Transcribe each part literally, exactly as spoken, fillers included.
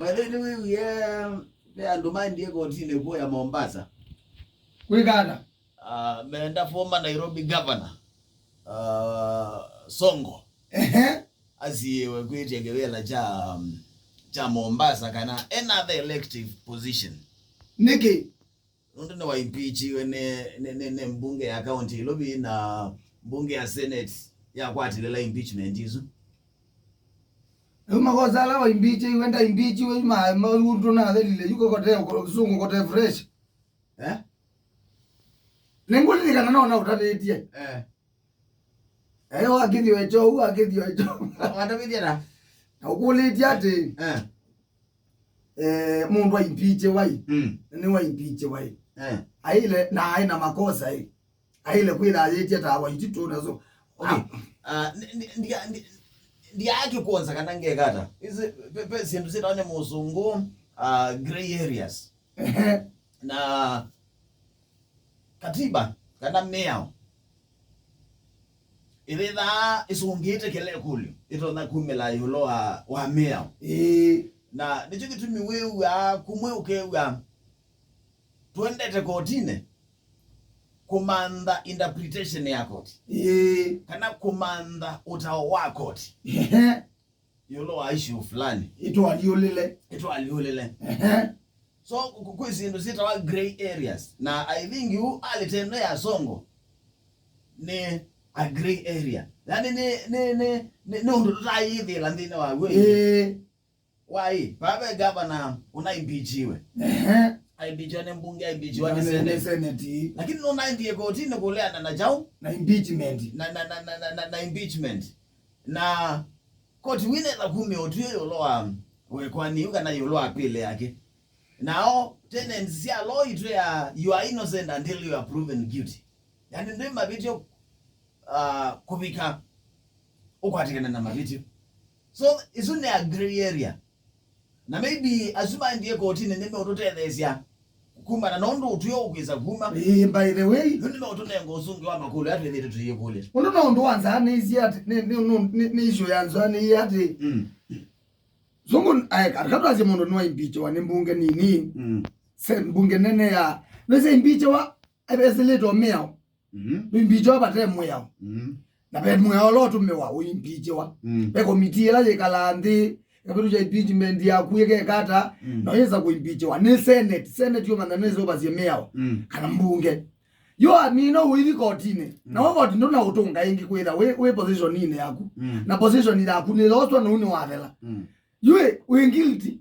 By the way, nĩwĩwie ve andũ maendie kotinĩ kũya Mombasa. Kwĩka ata? Ah, meenda former Nairobi governor, ah, Sonko, ehe, asiĩwe kwĩtya kĩvĩla kya, kya Mombasa kana another elective position. Nĩkĩ? Nũndũ nĩwaimpeachiwe nĩ, nĩ, nĩ, nĩ mbunge ya county Nairobi na mbunge ya senate yakwatilĩla impeachment isu. Rĩu makosa ala waimpeachiwe, ndaimpeachiwe, ma, ma, ũndũ nathelile, yu kokote, kĩsũngũ kote fresh. Eh? Nĩngũlilikana no na ũtavĩtie. Eh. Eh, wakĩthio echo, wakĩthio echo. Watavĩtie na? Na ũkũlĩtie atĩ, eh, eh, mũndũ aimpeachiwa ĩ. Mm. Nĩ waimpeachiwa ĩ. Eh. Aile, na aĩ na makosa ĩ. Aile kwĩtha ayĩtye ta Waititu na so. Okay. Ah, ah, ndi-, ndi-, ndi-, ndiakĩkwonza kana ngeka ata. Isi, pe, pe syĩndũ syĩtawa nĩ mũsũngũ, ah, gray areas. Ehe. Na katiba kana mĩao ĩvĩthaa ĩsũngĩĩte kĩla ĩkũlyo ĩtonya kumĩla ĩũlũ wa, wa mĩao. Ĩĩ. Na nĩkyo kĩtumi wĩw'aa kumwe ũkew'a tũendete kotinĩ kũmantha interpretation ya koti. Ĩĩ. Kana kũmantha ũtao wa koti. Ehe. Ĩũlũ wa issue fulani. Ĩtwalyũlĩle. Ĩtwalyũlĩle. Ehe. So, ku-, kwĩ syĩndũ syĩtawa gray areas. Na I think yu alĩtendo ya Sonko nĩ a gray area. Yani nĩ, nĩ, nĩ, nĩ, nĩ ũndũ tũtayĩthĩla nthĩnĩ wa w'o. Ĩĩ. Why? Vaa ve gavana ũnaimpeachiwe. Ehe. Aimpeachiwa nĩ mbunge, aimpeachiwa nĩ senate. Senate. Lakini nũnaendie kotinĩ kũleana na kyaũ? Na impeachment. Na, na, na, na, na, na, na impeachment. Na koti wĩnetha kumya ũtw'ĩo ĩũlũ wa wĩkwani yu kana ĩũlũ wa appeal yake. Nao tenets sya law itwĩaa, "You are innocent until you are proven guilty." Yani, ndwĩ mavĩtyo, uh, kũvika ũkwatĩkane na mavĩtyo. So, isu nĩ a gray area. Na maybe asu maendie kotinĩ nĩmeũtũtetheesya kumana na ũndũ ũtw'ĩo ũkwĩsa kuma. Ĩĩ, by the way. Yu nĩmeũtũnenga ũsũngĩo wa makũlyo ala twĩthĩĩtwe tũyĩkũlya. Ũndũ no ũndũ wa nzaa nĩisye atĩ, nĩ, nĩ, nĩ, nĩ, nĩ issue ya nzaa nĩyĩ atĩ. Mm. Zungu, ae, katika twasye mũndũ nĩwaimpeachiwa nĩ mbunge nini. Mm. Se mbunge nene ya, nĩsyaimpeachiwa, esilĩtwe mĩao. Mhm. Nũimpeachiwa vate mwĩao. Mhm. Na ve mwĩao ũla ũtũmĩwa ũimpeachiwa. Mm. Ve komiti ĩla yĩkalaa nthĩ, ĩkavĩtũkya impeachment yaku ĩkeka ata, mm, no yĩsa kũimpeachiwa nĩ senate. Senate yũmanya nĩsũvasye mĩao. Mm. Kana mbunge. Yo amina ũithi kotinĩ. Mm. Na we koti ndũna ũtũnga ĩngĩ kwĩtha wĩ, wĩ positioninĩ yaku. Mm. Na position yaku nĩyoswa nũu nĩwathela. Mm. Yu wĩ, wĩ guilty.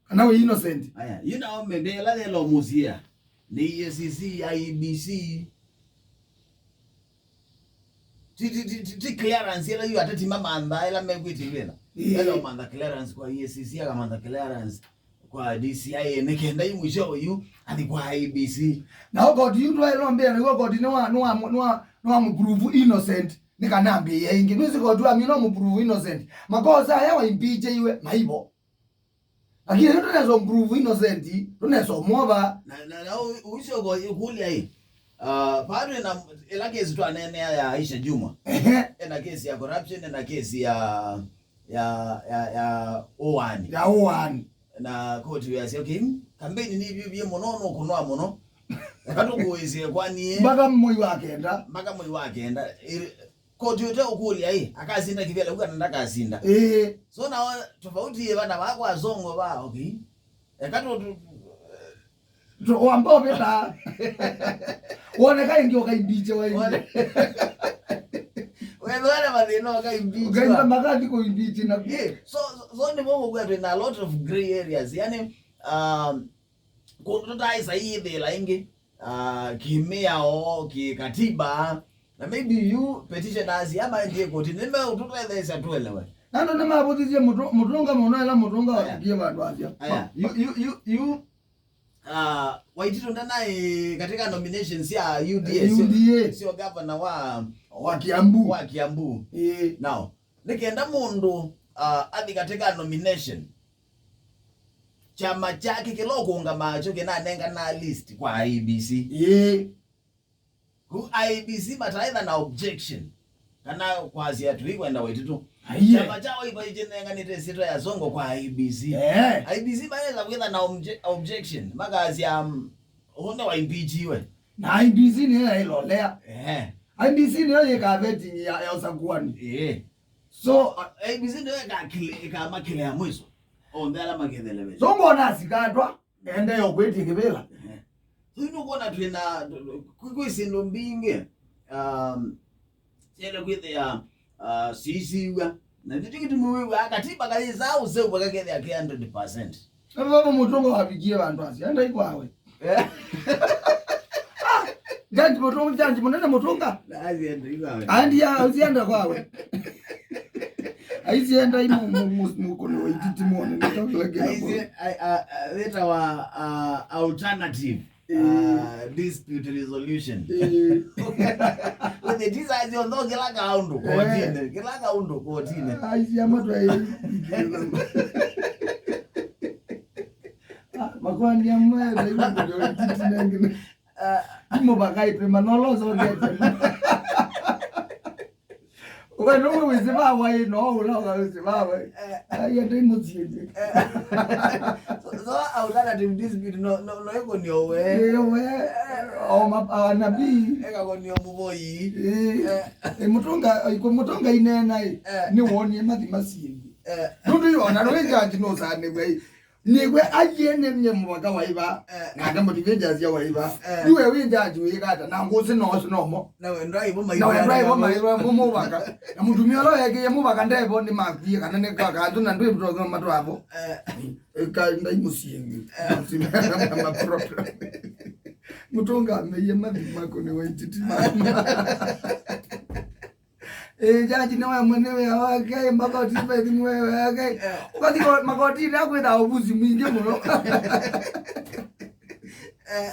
Kana wĩ innocent. Aya, yu nao mĩvĩa ĩla yĩla ũmũsia nĩ E A C C, I E B C. Ti, ti, ti, ti, ti clearance ĩla yu ateti mamanthaa ĩla mekwĩtĩkĩla. Ĩĩ. Ĩla ũmantha clearance kwa E A C C, akamantha clearance kwa D C I A, nĩ kenda yu mwisho yu athi kwa I E B C. Na koti yu ndwaĩlwa mbĩa, nĩw'o koti nĩwa, nĩwa, nĩwa, nĩwa mũprove innocent. Nĩ kana ambĩĩa ĩngĩ. Nĩsĩ koti wa mino mũprove innocent. Makosa aya waimpeachiwe maivo. Lakini yu ndũnesa ũmprove innocent, ndũnesa ũmwova. Na, na, na ũ-, ũisyoka ĩkũlya ĩ, ah, vaa twĩ na ĩla kesi twaneenea ya Aisha Jumwa. Ehe. Ena kesi ya corruption, ena kesi ya, ya, ya, ya ũaani. Ya ũaani. Na koti yasya, "Okay, kampeni nĩvyũvie mũno, nũkũnwa mũno. Eka tũkũĩsye kwani." Mpaka mwei wa kenda. Mpaka mwei wa kenda. Ĩ-, koti ũte ũkũlya ĩ, akasinda kĩvĩla ũ kana ndakasinda. Ĩĩ. So nao tofauti ĩ vana vakwa Sonko va, okay. Eka tu, tu, tu, wamba ũvĩta. Woneka ĩngĩ ũkaimpeachiwa ĩngĩ. Wone-, wethore mathĩna ũkaimpeachiwa. Ũkaimba makathi kũimpeach na. Yeah. So, so, so nĩ mwomo kwa twĩ na a lot of gray areas. Yani, um, kũndũ tũtaĩsa ĩyĩthĩĩla ĩngĩ, ah, kĩmĩao, kĩkatiba, na maybe yu petitioners aa maendie koti nĩmeũtũtetheesya tũelewe. Na andũ nĩmavũthisye mũtũ-, mũtũnga mũno ĩla mũtũnga. Aya. Wavikie vandũ asya. Aya, yu, yu, yu, yu, ah, Waititu ndanaĩ katika nominations sya U D A, syo, U D A, syo governor wa, wa Kiambu. Wa Kiambu. Ĩĩ. Now, nĩ kenda mũndũ, ah, athi katika nomination, kyama kyake kĩla ũkũũngamaa kyo kĩnanenganaa list kwa I E B C. Ĩĩ. Ku I E B C mataĩtha na objection kana kwasya tũikwenda Waititu. Aiye. Kyama kya Wiper kĩnenganĩte ĩsyĩtwa ya Sonko kwa I E B C. Eh. I E B C mayĩsa kwĩtha na obje-, objection. Makasya, um, ũndũ wa impeachiwe. Na I E B C nĩyo yailolea. Eh. I E B C nĩyo yĩkaa vetting ya, ya ũsakuani. Eh. So, uh, I E B C nĩyo ĩkakile-, ĩkamakĩlea mwiso. Onthe ala makĩthelevesha. So ngona asikatwa. Ende yo kwĩtie kĩvĩla. Ehe. So, nũkwona twĩ na, kwĩ, kwĩ syĩndũ mbingĩ, um, syaĩle kwĩthĩa, uh, siisiw'a. Na nĩkyo kĩtumi wĩw'aa katiba kayĩsaa ũseũvwa kakethĩa ke hundred percent. Na vava Mũtũnga wavikie vandũ asu, enda ikwawe. Eh. Jaji Mũtũnga, jaji mũnene Mũtũnga. Na azienda ikwawe. Andi ya, azienda kwawe. Aisienda imu, mu, mu, mũkũnĩ wa ititi mone, nĩ tokĩla kĩla. Aisi-, a, a, a, wĩtawa, uh, alternative, eh, uh, dispute resolution. Eh. Wĩthĩe ti saa syonthe kĩla kaũndũ, eh, kotinĩ, kĩla kaũndũ kotinĩ. Aisi amwe twa-, ah, makwani amwe, twa-, ititi nengine. Ah. Imo vakaitwe manolo songete. We nũwe wĩsĩ vawa ĩ, no ũla ũla wĩsĩ vawa ĩ. Eh. Ai, ende mũsyĩnĩ. Eh. So, so alternative dispute no, no, no ĩkũnio we. Ĩ, we. O ma-, o nabii. Ĩkakũnio mũvoi. Ĩ. Eh. Ĩ, Mũtũnga, ĩ, kũ-, Mũtũnga inena ĩ, eh, nĩwonie mathi masyĩnĩ. Eh. Nũndũ ĩ, ona nũĩ jaji nũsanĩw'e ĩ. Nĩwe aiene nye mũvaka wa iva, eh, nake mũtivĩnjasya wa iva. Eh. Nĩwe wĩ jaji wĩkata, na ngũsĩ no ũsu nomo. Na wendwa ivo maiva. Na wendwa ivo maiva, mũ-, mũvaka. Na mũtumia ũla wekie mũvaka ndevo nĩ makwie, kana nĩ kwa kanzu na ndwĩ mtozo matwavo. Eh. Ĩka ndai mũsyĩnĩ. Eh. Mũtumia na ma problem. Mũtũnga ameiye mathi mako nĩ waititi mama. Eh, jaji nĩwe mwene wĩa wake, makoti paithi nĩwe wĩa wake. Eh. Ũkathi ko-, makotinĩ akwĩtha ũvusi mwingĩ mũno. Eh.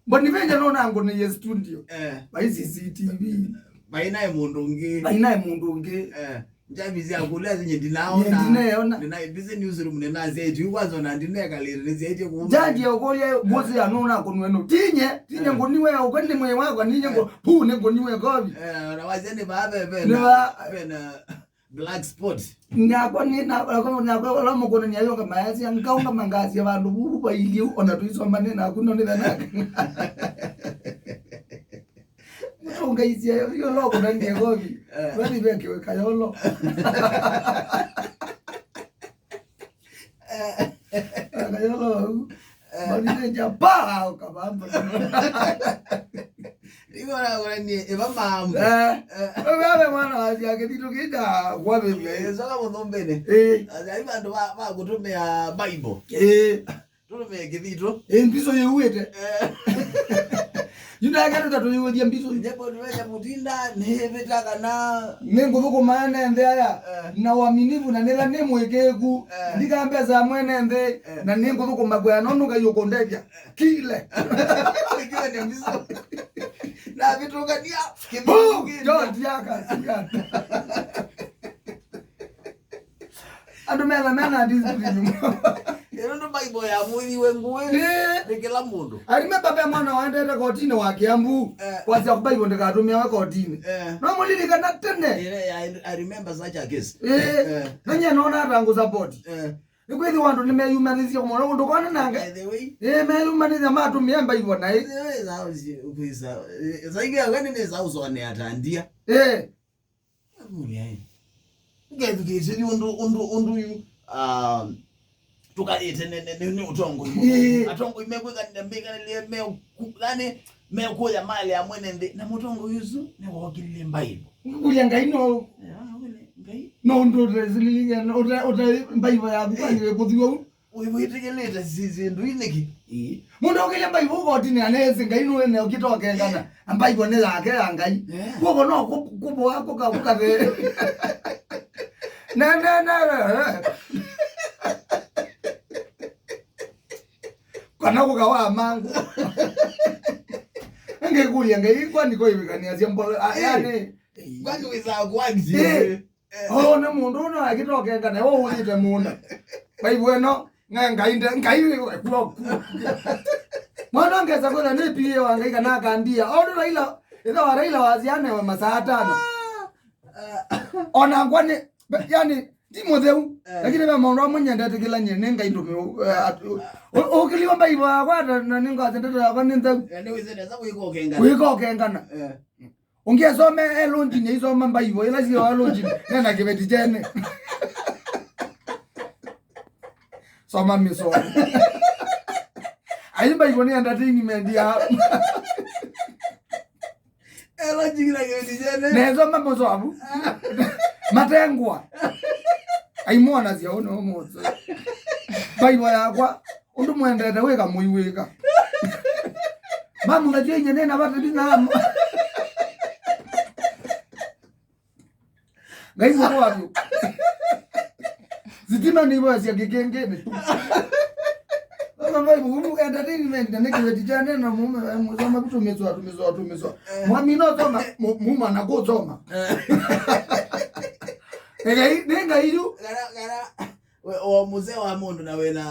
Boniface nona ngũnĩie studio. Eh. Vai C C T V. Vai naĩ mũndũ ũngĩ. Vai naĩ mũndũ ũngĩ. Eh. Njavi sya kũlya sinye ndinaona. Nye ndineona. Ndina busy newsroom nĩnasya ĩtu kwanza ona ndinekalĩte nĩsyaĩtye kuuma. Jaji ũkũlya, eh, mbosi ya nũna kũnwenu. Tinye, tinye, eh, ngũniwe, ũkwende mwĩ wakwa, ninye ngũ-, eh, pu nĩ ngũniwe kovi. Eh, na wasya nĩ vaa ve, ve, nĩ na, vaa, ve na black spot. Nakwa nĩ, na, nakwa, nakwa, ola mũkũnĩ nĩ ayonga mayasya, ngaunga mangasya vandũ vuvu vailiu, ona tũisomane naku no nĩ thanaka. Mũtũngaisye yo loko na nĩ ngovi. Eh. Wewe ni veke kayolo. Eh. Kayolo. Eh. Mali nja pa ukabamba. Igo na gora ni eva mamu. Eh. Eh. Wewe mwana wa sia ke ditu kija kwa bebe. Eh, sala muthombene. Eh. Aza iba ndo ba, ba kutumia Bible. Eh. Tũtũmĩe kĩthitũ. Ĩ, mbiso yĩuĩte. Eh. Yu ndaketũta tũyĩũthya mbiso yu. Nyimbo nĩwenya mũtinda, nĩvĩta kana. Nĩngũthũkũma ene nthĩ aya, eh, na uaminifu, na nĩla nĩ mũĩkĩĩku. Eh. Ndika mbesa mwene nthĩ, eh, na nĩngũthũkũma kwĩa nũndũ Ngai ũkũndethya. Eh. Kile. Ikiwa nĩ mbiso. Na vitũkania kĩthitũ. Boo! Kĩngĩ. Ndio, ndiaka, ndiaka. Andũ metha mena discipline. Ĩno nĩ Bible ya mũthiwe ngũĩ. Eh. Nĩ kĩla mũndũ. I remember ve mwana waendete kotinĩ wa Kiambu, eh, kwasya Bible ndĩkatũmĩawe kotinĩ. Eh. No mũlilikana tene. Eh, I, I remember such a case. Eh. Eh. Nanye nona ata ngũ support. Eh. Nĩkwĩthĩwa andũ nĩmeyumanĩsye mũno ũndũ kwana nanga. By the way. Eh, meyumanĩsya matũmĩa Bible naĩ. By the way, sawa, kwisa. Eh, saingi agani nĩ sawa usone atandia. Eh. Akũlya ĩ, ndũkethukĩĩsye yu ũndũ, ũndũ, ũndũ yu, ah, tũkaĩte nĩ, nĩ, nĩ, nĩ ũtongoi. Ĩĩ. Atongoi mekwĩkanĩle, mekanĩlĩe, meku-, yani, mekũya malĩ ya mwene nthĩ, na mũtongoi ũsu nĩwookĩlile Bible. Ngũkũlya Ngai no. Ya, wene, Ngai. No ũndũ ũte silingi, ũte, ũte Bible yaku, eh, kwani wĩkũthiwa u? Wĩ-, wĩtĩkĩlĩte si-, syĩndũ ii nĩkĩ? Ĩĩ. Mũndũ ũkĩlya Bible ũkotinĩ anesi Ngai nũene ũkĩtokengana. Eh. Na Bible nĩ yake ya Ngai. Eh. Kw'oko no kũ-, kũvoa kũka-, kũkathe. Ne, ne, ne, ne. Kana kũkawa mangu. Ngĩkũlya Ngai, kwani ko ivikaniasya mbolo, a, eh, yani. Kwani wĩsaa kwani? Eh. Eh. Oh, nĩ mũndũ ũno akĩtokengana, we ũyĩte mũũnda. Bible ĩno, nge Ngai nde, Ngai wĩ kuo ku. Mwana ngesa kwĩtha nĩ P A wa Ngai kana akandia. Ũndũ Raila, ĩthe wa Raila wazianewe masaa atano. Ah. Ona ngwa nĩ, Ba-, yani, ti mũtheu. Eh. Lakini ve maũndũ amwe nyendete kĩla nyie, nĩ Ngai ndũmĩ-, eh, at-, ũ-, ũ-, ũkĩliwa Mbaivũ yakwa, na, na nĩ ngwate ndeto yakwa nĩ ntheu. Eh, nĩ wĩsĩ nesa wĩka ũkengana. Wĩka ũkengana. Eh. Ũngĩ asome e lonjini, aisoma Mbaivũ, ĩla sio e lonjini, nena kĩveti kyene. Soma mĩsomo. Ai Mbaivũ nĩ entertainment ya. E lonjini na kĩveti kyene. Nesoma mũsoavu. Matengwa. Aimwona sya ũno mũso. Mbaivũ yakwa. Ũndũ mwendete wĩka mũiwĩka. Mamu, najua inye nena vata ndinamo. Ngai mũkwaku. Sitima nĩivoasya kĩkengeni tu. Sasa Mbaivũ, umu entertainment na nĩ kĩveti kya nena mume, eh, musoma kutumizwa, tumizwa, tumizwa. Eh. Mwami no soma, mu-, muma na kusoma. Eh. Ngai, nĩ Ngai yu. Gara, gara. We, o mũsee wa mũndũ na wĩna,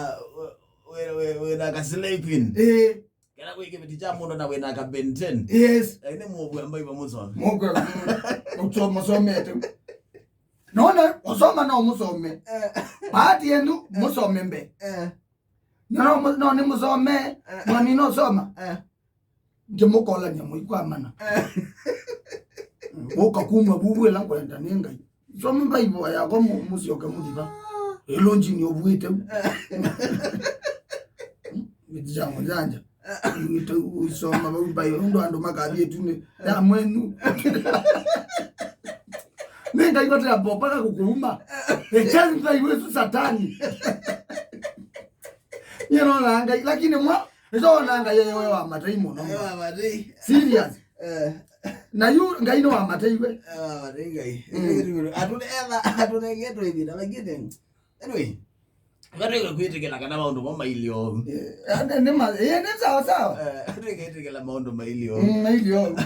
wĩ, wĩ, wĩ, wĩna ka slay queen. Eh. Kana kwĩ kĩveti kya mũndũ na wĩna ka Ben ten. Yes. Lakini mũvua Mbaivũ mũsome. Mũkwe, mũsome, mũsomete. Nona, ũsoma no mũsome. Eh. Bahati yenu, mũsome mbe. Eh. No, no, no, nĩ mũsome, eh, mwami no soma. Eh. Ndĩmũkolany'a mũikwamana. Eh. Ũka kuma vuvu ĩla ngwenda nĩ Ngai. Soma Mbaivũ yakwa mu-, mũsyoke mũthiva. Ĩlũnjini ũvuĩte u. Mĩti ya mũnyanja. Ũite ũisoma vau Mbaivũ, ũndũ andũ makathiĩ ĩtunĩ ya mwenu. Nĩ Ngai vatea mbopaka kũkũuma. Ĩkeni Mbaivũ ĩsu satani. Nyie nonaa Ngai, lakini mwa, nĩsonaa Ngai ewe wa matei mũno. Ewe wa matei. Serious. Eh. Na yu Ngai nĩ wa matei we. Ewe wa matei Ngai. Mm. Atũne etha, atũnengetwe ĩvinda, lakini, anyway, vatwĩka kwĩtĩkĩla kana maũndũ mo mailyĩ ũu. Eh, nĩ ma-, eh, nĩ sawa sawa. Eh, vatwĩka kwĩtĩkĩla maũndũ mailyĩ ũu. Mm, mailyĩ ũu.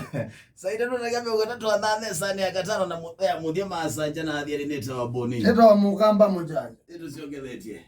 Saa itatũ na dakika mĩongo ĩtatũ na nana, saa nĩ ya katano na mũthea mũthya masaa nja na athiani nĩ tawa Boni. Nĩ tawa Mũkamba mũjanja. Nĩtũsyongethetye.